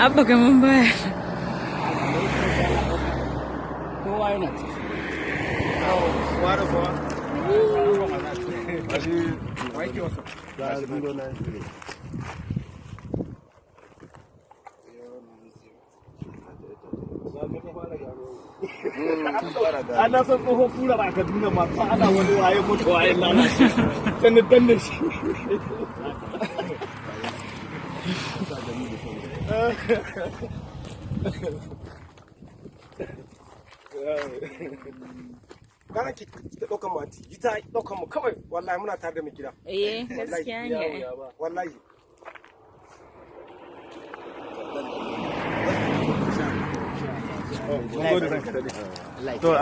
Abba kaman baya. Kowa yana ciki. Kowa da kowa. 090. Ana son tsohon kura a Kaduna masu ana wani waye mutu waye lalace. Sai na danne shi. Gara ki ta ɗaukan mu anti, yi ta ɗaukan mu kawai, wallahi muna tare da mai gida. Eh, gaskiya ne. Wallahi. To,